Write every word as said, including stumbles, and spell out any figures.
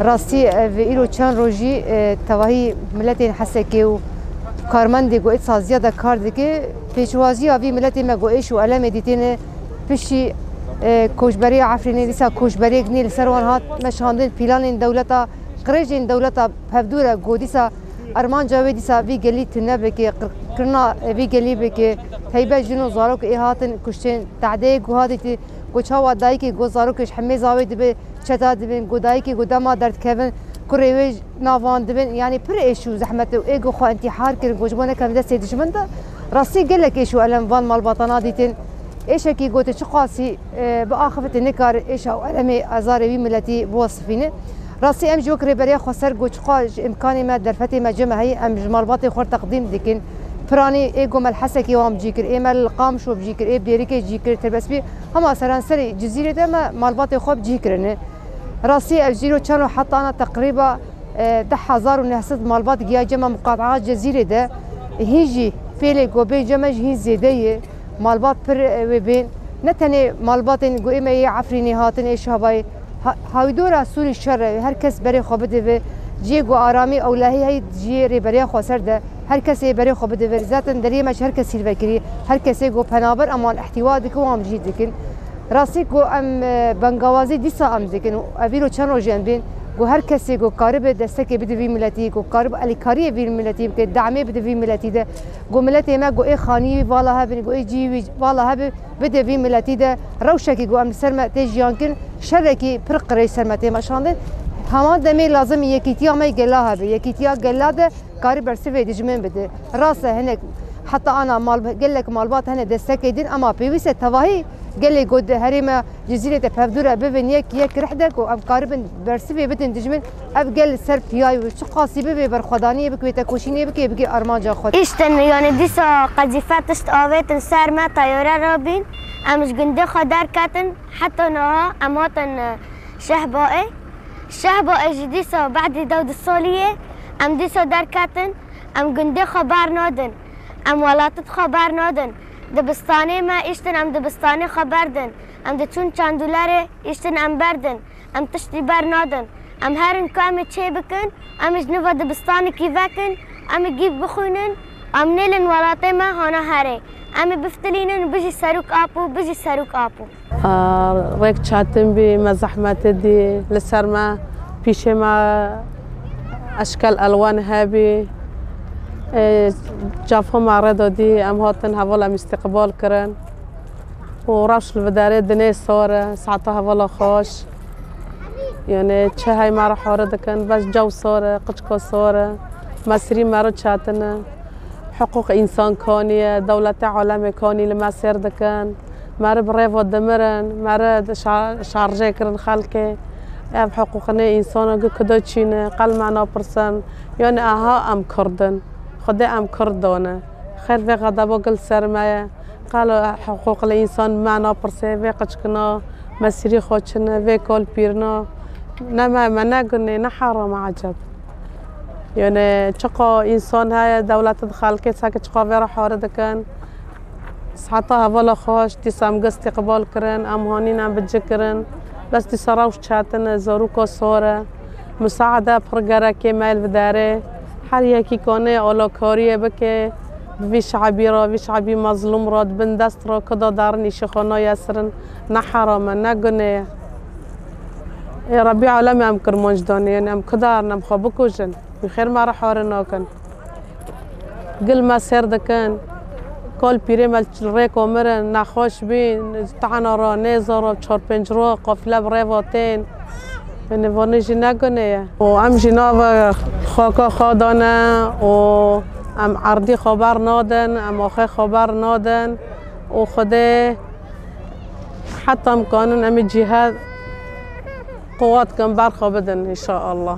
Rastî ev îro çend rojî, e, tevahî miletên Hesekê û karmendê ku ê saziya de kar dike, pêşwaziya vî miletê me ku êş û elemê dîtêne piştî, e, koçberiya Efrînê dîsa koçberiyek nî li ser wan hat meşandin, pîlanên dewleta, qirêjên dewleta hevdû re ku dîsa armanca wê dîsa vî gelî tune bike, qirkirina vî gelî bike, taybet jin û zarok ê hatin kuştin, tehdeyê ku hatî tê, ku çawa dayikê ku zarokê ji hemêza wê dibe çeta dibin, ku dayikê ku dema derdikevin kurê wê nav wan dibin, yanî pir êş û zehmet û ê ku xwe întîhar kirin ku ji bo nekevin destê dijmin de, rastî gelek êş û elem van malbatana dîtin. Êşekî ku tu çiqasî, e, biaxivitî nikare êşa û elemê ezarê wî miletî biwesifîne. Rastî em jî wek Rêberiya Xweser ku çiqas ji îmkanê me, derfetê me cem heye, em ji malbatê xwe re teqdîm dikin. Piranî ê ku me li Hesekê wan bi cî kir, ê me li Qamişlo bi cî kir, ê bi Dêrikê cî kir, Tirbespî, hema seranserê Cizîrê de me malbatê xwe bi cî kirine. Rastî ev jî îro çend roj heta ana teqrîba, e, deh hezar û neh sed malbat giya cem me muqataa Cizîrê de. Hîn jî fêlê ku bên cem me jî hîn zêde ye. Malbat pir, e, wê bên. Ne tenê malbatên ku ê me yê Efrînê hatin, ê Şabayê. Ha-, hawîdora Sûrî şer e, her kes berê xwe bide ve ciyê ku aramî ewlehî heyî ciyê Rêberiya Xweser de. Her kes ê berê xwe bide ve. Zaten deriyê me ji her kes hîrve kiriye. Her kesê ku penaber em wan îhtîwa dikin, wan jî dikin. Rastî ku em, e, bengawazî dîsa em dikin û ev îro çend rojê em bên ku her kesê ku karibe destekê bide vî miletî, ku karibe elîkariyê vî miletî bike, damê bide vî miletî de. Ku miletê me ku ê xanî wî vala hebin, ku ê cî wî vala hebin, bide vî miletî de rewşekî ku em li ser me tê jiyan kirin, şerekî pir qirêj ser me tê meşandin. Heman demê lazim yekîtiya me gela hebe. Yekîtiya gela de karî bersivê dijmin bide. Rast e, hinek heta ana mal, gelek malbat hene destekê din, ama pêwîst e tevahî gelê ku di herêma Cizîrê de pevdû re bibin yek, yek rih de ku em karibin bersivê bidin dijmin. Ev gel li ser piyayê wê çiqasî bibê berxwedaniyê bike, wê tekoşînê bike, bike armanca xwe. Îşte, yanî dîsa qezîfe tişt avêtin ser me, teyare rabîn. Em ji gundê xwe derketin, heta niha em hatin, e, Şehbaê. Şehbaê jî dîsa badî dew du salî ye. Em dîsa derketin, em gundê xwe ber nadin. Em welatê xwe ber nadin. Dibistanê me îştin, em dibistanê xwe berdin. Em diçûn çandûlerê îştin, em berdin. Em tiştî ber nadin. Em herin ku em ê çê bikin, em ê ji nû ve dibistanekî vekin, em ê gîv bixwînin, em nêlin welatê me hana herê. Em ê biftilînin, bijî Serok Apo, bijî Serok Apo. A, rêk çetin bî, me zehmetê dî, li ser me pîşê me eşkel elwan hebî. Ê, çafa me rê dodî, em hatin heval em îstîqbal kirin. û rewş li vê derê dinê sor e, saeta hevala xweş. Yanî çi hey me re hare dikin, bes cew sor e, qiçka sor e, mesirî me re çetin e. Hiqûq însan kanî ye, dewletê alemê kanî li me sêr dikin. Me re bi rêva dimirin, me re di şa-, şarjê kirin xelkê. Ev hiqûqinê însana gi kudo çî ne, qel me napirsin. Yanî aha em Kurd in. Xwedê em Kurd dane. Xêr vê xedeba gi li ser me ye. Qalo hiqûq li însan me napirse, vê qiçkina mesirî xwe çine, vê kol pîrina. Ne me, me ne gunê, ne heram e eceb. Yanî çiqa însan heye, dewlet di xelkê seke çiqa vê re hare dikin. Siheta hevala xweş, dîsa em gi îstîqbal kirin, em hanîn em bi cih kirin. Bes dîsa rewş çetin e, zarûka sor e. Misaade pir gerekê me li vê derê. Her yekî kanê alakariyê bike, bi vî şebî re, vî şebî mezlûm re, di bin dest re, kida derin îşê xwe nayesirin, ne heram e, ne gunê ye. Ê Rebî alemê em Kirmanc danê, yanî em kida herin, em xwe bikujin. Wî xêr me re hare nakin. Gil me sêr dikin. Kol pîrê me li rêko mirin, nexweş bîn, tehna re, nêza re, çar pênc roj qafile bi rêva tên. Yanî vanê jî ne gunê ye. Û em jî nava xaka xwe dane û em erdî xwe ber nadin, em axê xwe ber nadin û Xwedê heta em kanin em ê cîhe quwat kin, ber xwe bidin înşaallah.